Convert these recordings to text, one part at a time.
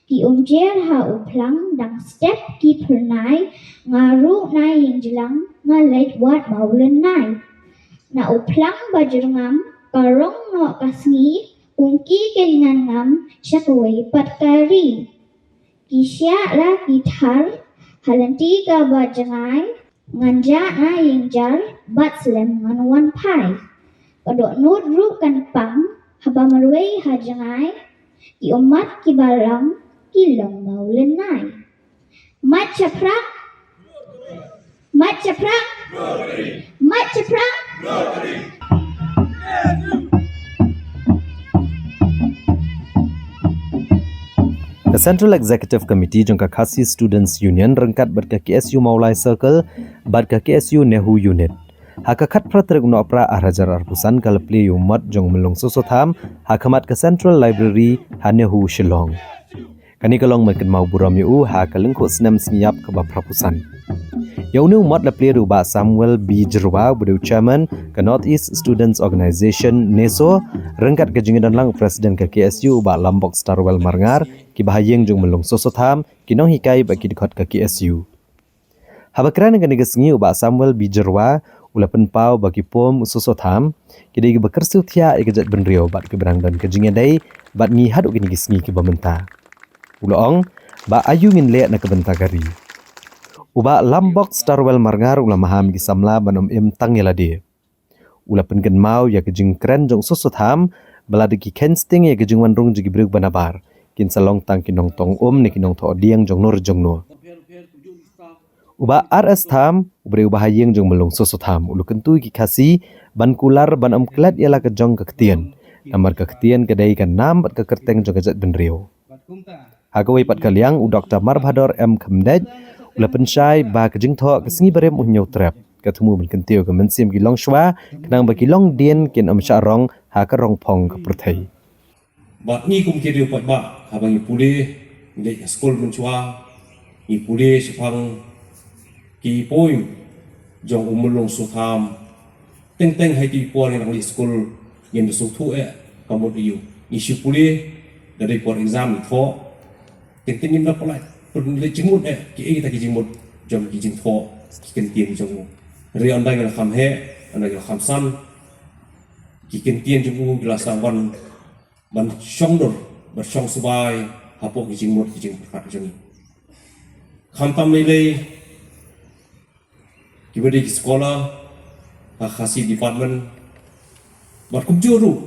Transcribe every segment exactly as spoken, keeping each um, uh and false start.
Ki umjer ha u phlang dang step ki phyrnai, nga ruh na ïing jlang nga leit wad ma u lynnai. Na u phlang ba jyrngam ka rong noh ka sngi, kum ki kyngan ngam sha kawei pat ka ri. Ki shiah la ki thar ha lynti kaba jngai, ngan jah na ïing jar bad slem ngan wan phai. Ka dohnud ruh kan pang haba marwei ha jngai, ki ummat kiba long ki long ma u lynnai. Mat shaphrang, mat shaphrang, mat shaphrang. Ka Central Executive Committee jong ka Khasi Students Union ryngkat bad ka K S U Mawlai Circle bad ka K S U NEHU Unit, ha ka khatphra tarik u Nohprah ar hajar arphew san ka la plie ïa u mot jong u Myllung Soso Tham ha khmat ka Central Library ha NEHU Shillong. Kane ka long ban kynmaw burom ïa u ha ka lyngkhuh snem sngi ïap kaba phraphew san. Ïa une u mot la plie da u Bah Samuel B Jyrwa, uba dei u Chairman ka North East Students Organisation, NESO, ryngkat ka jingïadonlang u President ka K S U, u Bah Lambok Starwell Marngar, kiba ha ïing jong u Myllung Soso Tham, ki nonghikai bad ki dkhot ka K S U. Haba kren ha kane ka sngi, u Bah Samuel B Jyrwa u la pynpaw ba ki pom u Soso Tham ki dei kiba kyrsiew thiah ïa ka jaitbynriew bad kiba dang don ka jingïadei bad ngi haduh kine ki sngi kiba mynta. U la ong ba aïu ngin leh na ka bynta ka ri. U Bah Lambok Starwell Marngar u la maham ïa ki samla ban ym im tang ïa lade. U la pynkynmaw ïa ka jingkren jong u Soso Tham ba lada ki kheiñ sting ïa ka jingwan rung jong ki briew ba nabar, kin sa long tang ki nongtong um ne ki nongthoh dieng jongno re jongno. U Bah R S Tham, uba dei uba ha ïing jong u Myllung Soso Tham, u la kyntu ïa ki Khasi ban kular ban ym klet ïa la ka jong ka ktien, namar ka ktien ka dei ka nam bad ka kyrteng jong ka jaitbynriew. Ha kawei pat ka liang, u Doktor Marbhador M Khymdeit u la pynshai ba ka jingthoh ka sngi barim u Hynñiewtrep ka thmu ban kyntiew ïa ka mynsiem ki longshuwa, khnang ba ki longdien kin ym shah rong ha ka rongphong ka pyrthei. Bad ngi kum ki riew paidbah, haba ngi pule, ngi leit ha skul mynshuwa, ngi pule shaphang ki poem jong u Myllung Soso Tham. Teng teng ha ki por ngi dang leit skul, ngim da sngewthuh eh ka mut aïu. Ngi shu pule, da dei por exam ngi thoh. Teng teng ngim da pynlait, pynlait jingmut eh kiei kita ki jingmut jong ki jingthoh ki kyntien jong u. Hynrei ynda ngi la kham heh, ynda ngi la kham san, ki kyntien jong u ki la sdang ban, ban shong dur, ban shong subai hapoh ki jingmut ki jingpyrkhat jong ngi. Khamtam lei lei kiba dei ki scholar ha Khasi Department, bad kumjuh ruh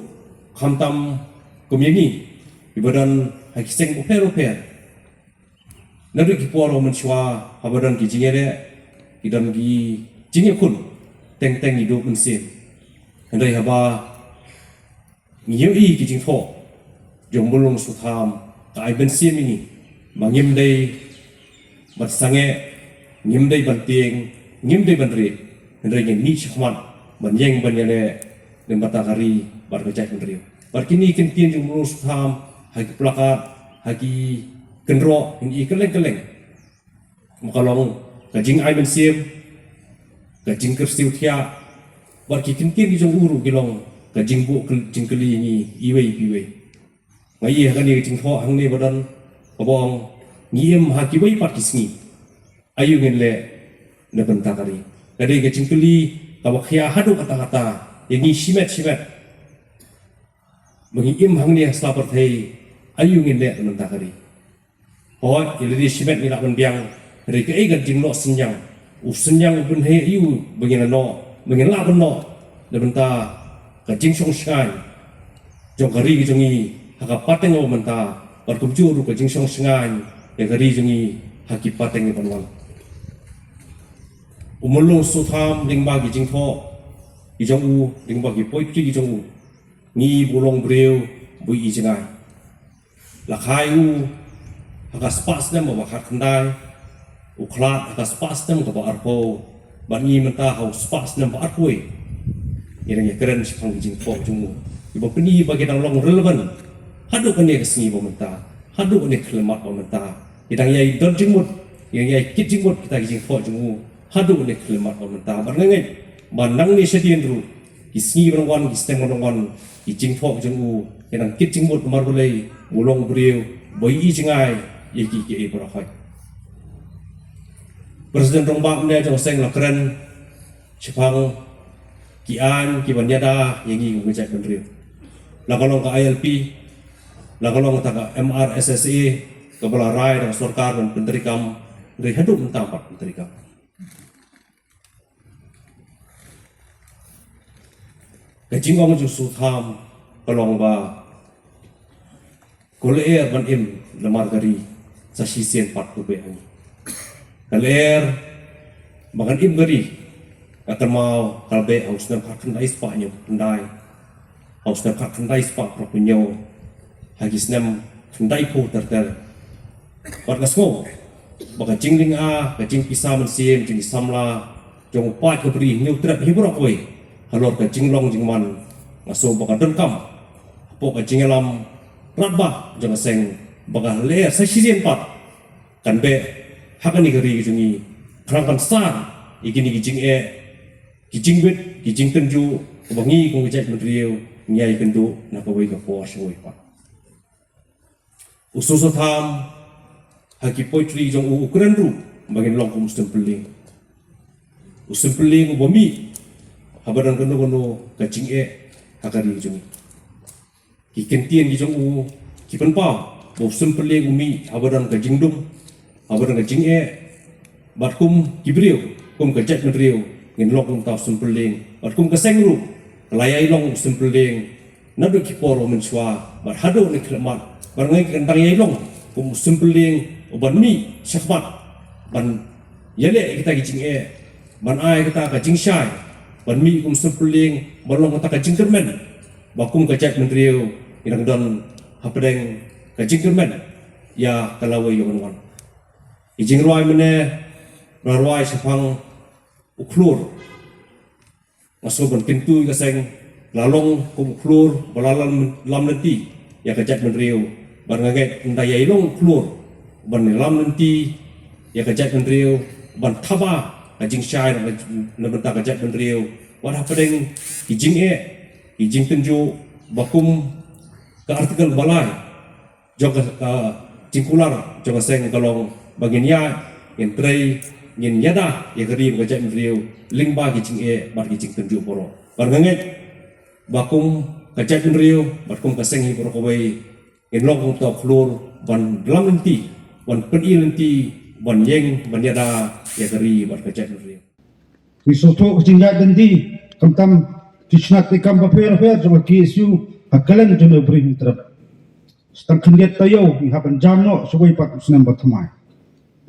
khamtam kum ïa ngi kiba don ha ki seng bapher bapher. Naduh ki por mynshuwa, haba don ki jingïaleh, ki don ki jingïakhun, teng teng ngi duh mynsiem. Hynrei haba ngi ïohi ki jingthoh jong u Myllung Soso Tham, ka ai mynsiem ïa ngi ba ngim dei ban sangeh, ngim dei ban tieng, ngim dei ban rieh. Hynrei ngin mih shakhmat ban ïeng ban ïaleh na ka bynta ka ri bad ka jaitbynriew. Bad kine ki kyntien jong u Myllung Soso Tham ha ki placard, ha ki kynroh, ngin i kylleng kylleng. Ma ka long ka jingai mynsiem, ka jingkyrsiew thiah, bad ki kyntien ki jong u ruh ki long ka jingbuh kyl-, jingkylli ïa ngi iwei pa iwei. Nga ïohi ha kane ka jingthoh hangne ba don kaba ong, ngi im ha kiwei pat ki sngi, aïu ngin leh na ka bynta ka ri. Ka dei ka jingkylli kaba khia haduh katta katta ïa ngi shimet shimet. Ba ngi im hangne ha sla pyrthei, aïu ngin leh na ka bynta ka ri. Hooid, ïa lade shimet ngi lah ban biang, hynrei kaei ka jingnoh synñiang, u synñiang u pynheh aïu ba ngin lah noh, ba ngin lah ban noh na ka bynta ka jingshong shngaiñ jong ka ri ka jong ngi ha ka pateng ba mynta, bad kumjuh ruh ka jingshong shngaiñ ïa ka ri jong ngi ha ki pateng ban wan. U Myllung Soso Tham lyngba ki jingthoh ki jong u, lyngba ki poetry ki jong u, ngi ba long briew ba i jngai. La khlad u ha ka spah snem ba khatkhyndai, u khlad ha ka spah snem kaba arphew, bad ngi mynta ha u spah snem ba arphew wei. Ngi dang ïakren shaphang ki jingthoh jong u, kiba pyni ba ki dang long relevant haduh kane ka sngi ba mynta, haduh kane ka khyllipmat ba mynta. Ngi dang ïai don jingmut, ngi dang ïai kit jingmut kita ki jingthoh jong u haduh kane ka khyllipmat ba mynta. Bad nga ngeit ba nangne shadien ruh, ki sngi ban wan, ki snem ban wan, ki jingthoh jong u kin nang kit jingmut, namar balei, U long u briew ba ïohi jngai ïa ki, ki ei baroh. President Rangbah mynne jong ka seng la kren shaphang ki aiñ kiban ïada ïa ngi kum ka jaitbynriew. La ka long ka I L P, la ka long kata ka M R S S A, kaba la rai da ka sorkar ban pyntreikam, hynrei haduh mynta ym pat pyntreikam. Ka jingong jong u Soso Tham ka long ba ka lyer ban im namar ka ri sa shisien pat ka beh ha ngi. Ka lyer ba kan im ka ri ka kynmaw ka la beh ha u snem khatkhyndai spah hynñiewphew khyndai, ha u snem khatkhyndai spah phra phew hynñiew, ha ki snem khyndaiphew ter ter. Bad nga sngew ba ka jinglynga, ka jingpisa mynsiem jong ki samla jong u paid ka Bri Hynñiewtrep hi baroh kawei halor ka jinglong jingman, nga sngew ba ka donkam hapoh ka jingïalam radbah jong ka seng ba ka lyer sa shisien pat kan beh ha kane ka ri ka jong ngi, khnang ban sar ïa kine ki jingeh, ki jingwit, ki jingtynjuh kaba ngi kum ka jaitbynriew ngi ïakynduh na kawei ka por sha kawei pat. U Soso Tham ha ki poetry jong u u kren ruh ba ngin long kum u Sympylleng. U Sympylleng uba mih haba don kano kano ka jingeh ha ka ri jong ngi. Ki kyntien ki jong u ki pynpaw ba u Sympylleng u mih haba don ka jingdum, haba don ka jingeh. Bad kum ki briew, kum ka jaitbynriew, ngin long kum uta u Sympylleng. Bad kum ka seng ruh ka la ïai long u Sympylleng naduh ki por ba mynshuwa bad haduh ne khlem mat. Bad nga ngeit kan dang ïai long kum u Sympylleng uban mih shakhmat ban ïaleh ïa kita ki jingeh, ban ai kata ka jingshai, ban mih kum u Sympylleng ban long kata ka jingkyrmen ba kum ka jaitbynriew ngi dang don hapdeng ka jingkyrmen ïa ka lawei ïa ka nongwan. Ki jingrwai mynne la rwai shaphang u khlur. Nga sngew ban kyntu ïa ka seng, la long kum u khlur ba la lam, lam lynti ïa ka jaitbynriew. Bad nga ngeit ynda ïai long u khlur ban lam lynti ïa ka jaitbynriew, ban thaba ka jingshai na, na bynta ka jaitbynriew, wat hapdeng ki jingeh, ki jingtynjuh ba kum ka article ba lai jong ka, ka jingkular jong ka seng ka long ba ngin ïaid, ngin trei, ngin ïada ïa ka ri bad ka jaitbynriew lyngba ki jingeh bad ki jingtynjuh baroh. Bad nga ngeit ba kum ka jaitbynriew bad kum ka seng hi baroh kawei ngin long kum uta u khlur ban lam lynti, ban pyni lynti, ban ïeng, ban ïada ïa ka ri bad ka jaitbynriew. Ngi sngewthuh ka jingïaid lynti khamtam ki tnat treikam bapher bapher jong ka K S U ha kylleng jong ka Bri Hynñiewtrep. Sa tang khyndiat taïew ngi hap ban jam noh shawei pat u snem ba thymmai.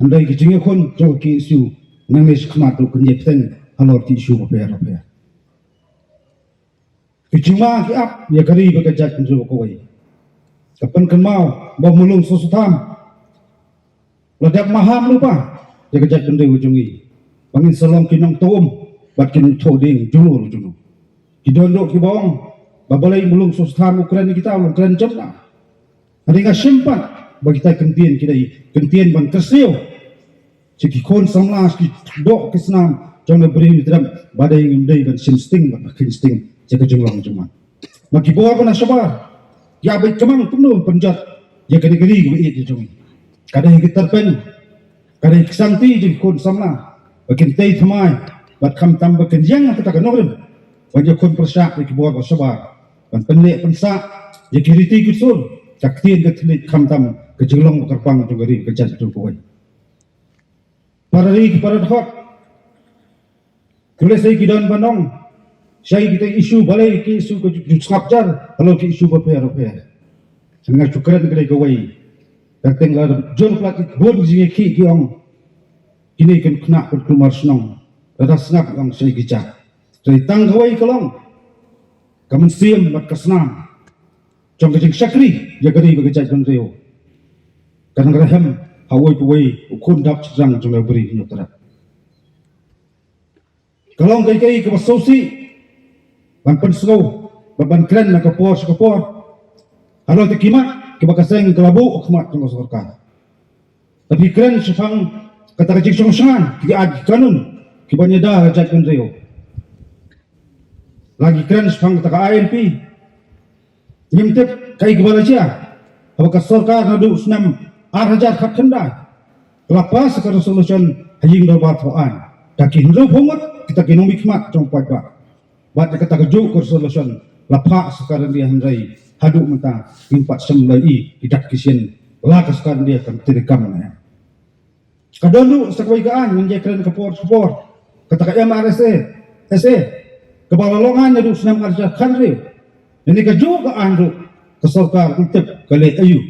Hynrei ka jingïakhun jong ka K S U nangne shakhmat ruh kan ïai bteng halor ki issue bapher bapher. Ki jingma ki ap ïa ka ri bad ka jaitbynriew kawei. Ka pynkynmaw ba u Mulung Soso Tham la dep maham lypa ïa ka jaitbynriew jong ngi, ba ngin sa long ki nongthoh um bad ki nongthoh dieng jong u jong u. Ki don ruh kiba ong ba balei u Mulung Soso Tham u kren ïa kita, u long kren jam na. Hynrei nga shem pat ba kita ki kyntien ki dei kyntien ban kyrsiew sha ki khun samla, sha ki doh ki snam jong ka Bri Hynñiewtrep, ba dei ngim dei ban shim sting bad ban kheiñ sting sha ka jinglong jingman. Ma ki bor ba na shabar ki ap beit kamang kumno ban pynjot ïa kane ka ri kaba ïeit jong ngi. Ka dei ka tyrpeng, ka dei ka sangti jong ki khun samla ba kin tei thymmai bad khamtam ba kin ïeng ha kata ka nongrim ban ïakhun pyrshah ïa ki bor ba shabar, ban pynleh pynsah ïa ki riti ki sur, ka ktien ka thylliej, khamtam ka jinglong ba kyrpang jong ka ri ka jaitbynriew kawei. Para ri ki para dkhot, to lehse ki don ban ong shaei kita ki issue, balei ki issue ka ju sngap jar halor ki issue bapher bapher. Nga shu kren ka dei kawei. Ka teng la jur palat ki bun ki jingïakhih ki ong kine ki khynnah ki kulmar shnong. Lada sngap ki ong shaei ki jait. Hynrei tang kawei ka long ka mynsiem bad ka snam jong ka jingshakri ïa ka ri bad ka jaitbynriew. Ka nang rhem ha uwei pa uwei u khun dap shynrang jong ka Bri Hynñiewtrep. Ka long kaei kaei kaba sngewsih ban pynsngew bad ban kren na ka por sha ka por halor kita ki mat kiba ka seng ka la buh ha khmat jong ka sorkar. Te phi kren shaphang kata ka jingshong shngain ki aiñ ki kanun kiban ïada ha ka jaitbynriew. La ngi kren shaphang kata ka I L P. Ngim tip kaei kaba la jia. Haba ka sorkar naduh u snem ar hajar khatkhyndai ka la pass ka resolution ha ïing dorbar thaw aiñ. Da ki hynriewphew ngut kita ki nongmihkhmat jong u paidbah. Bad ïa kata kajuh ka resolution la phah sorkar India, hynrei haduh mynta ngim pat shym la ïohi ki dak ki shin la ka sorkar India kan treikam ne em. Ka don ruh sa kawei ka aiñ ngan ïakren ka por ka por, kata ka M R S A, S A, kaba la long aiñ naduh u snem ar hajar khathynriew. Ïa kane kajuh ka aiñ ruh ka sorkar ym tip ka leh aïu.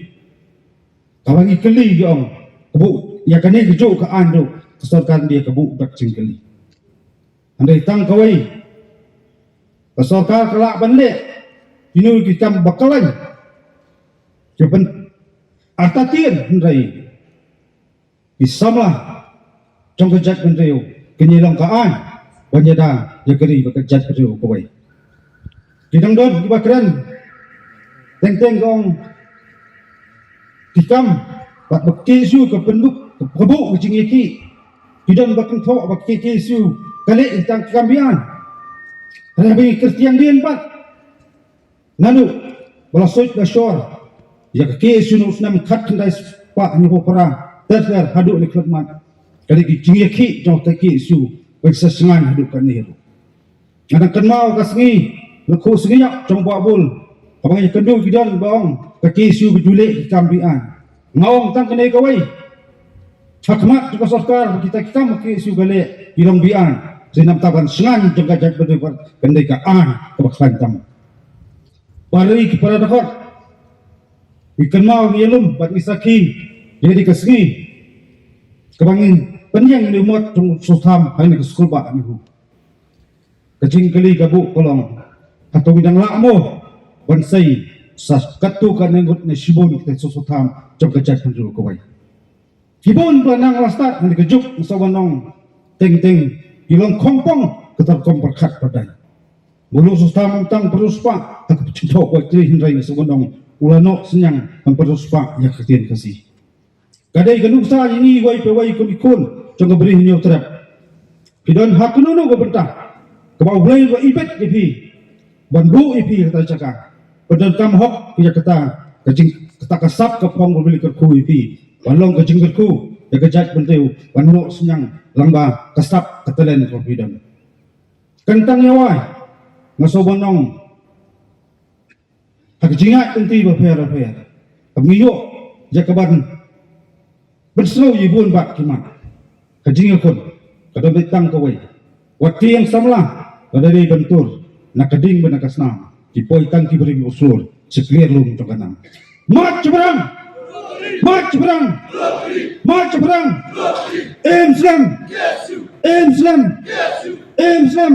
Kaba ngi kylli, ngi ong, ka buh, ïa kane kajuh ka aiñ ruh ka sorkar India ka buh bad jingkylli. Hynrei tang kawei, ka sorkar ka lah ban leh kino ki kam ba kyllain, ki ban artatien, hynrei ki samla jong ka jaitbynriew kin ïa long ka aiñ ban ïada ïa ka ri bad ka jaitbynriew kawei. Ki dang don kiba kren teng teng, ka ong ki kam bad ba ka K S U ka pynbuh, ka buh ka jingïakhih. Ki don ba kynthoh ba ka K S U ka leh tang ki kam biang. Hynrei ba ngi kyrtiang dien bad naduh ba la suid la shor ïa ka K S U naduh u snem khatkhyndai spah hynñiewphew phra ter ter haduh ne khlem mat, ka dei ki jingïakhih jong ka K S U ba ki sa shngaiñ haduh kane ruh. Nga dang kynmaw ka sngi, la khuh sngi ïap jong Bah Bul, haba ngi ïakynduh ki don ba ong ka K S U ka ju leh ki kam biang. Nga ong tang kane kawei, ha khmat jong ka sorkar ba kita ki kam ka K S U ka leh ki long biang. Te namar ban shngaiñ jong ka jaitbynriew, kan dei ka aiñ kaba khlaiñ tam. Para ri ki para dkhot, ngi kynmaw, ngi ïalum bad ngi sakhi ïa kane ka sngi kaba ngi pynïeng ïa une u mot jong u Sotham ha kane ka skulbah NEHU. Ka jingkylli ka buh ka long, hato ngi dang lah mo ban sei sa katto katne ngut ne shibun kita ki Sotham jong ka jaitbynriew kawei? Ki bun ba la nang la stad ha kane ka juk, nga sngewbha ban ong, teng teng ki long khongpong kata rukom pyrkhat pyrthei. Mulu Sotham um tang pynriewspah ha ka jingthoh poetry, hynrei nga sngewbha ban ong u la noh synñiang ban pynriewspah ïa ka ktien Khasi. Ka dei ka nuksa ïa ngi wei pa wei, khun ki khun jong ka Bri Hynñiewtrep. Phi don ha kano kano ka bynta kaba U Blei u la ibit ïa phi ban buh ïa phi ha kata ka jaka. Pyndonkam hok ïa kata ka jing, kata ka sap ka phong ba U Blei u kyrkhu ïa phi ban long ka jingkyrkhu ïa ka jaitbynriew, ban noh synñiang lyngba ka sap ka talent kaba phi don. Khamtam ïa wei, nga sngewbha ban ong, ha ka jingïaid lynti bapher bapher, haba ngi ïoh ïa kaban pynsngew ïa bun bah ki mat, ka jingïakhun ka don beit tang kawei. Wat tieng samla, lada dei ban tur na ka ding bad na ka snam, ki poi tang ki briew kiba shlur sha ka liar lum jong ka nam. March shaphrang! March shaphrang! March shaphrang! Im slem! Im slem! Im slem!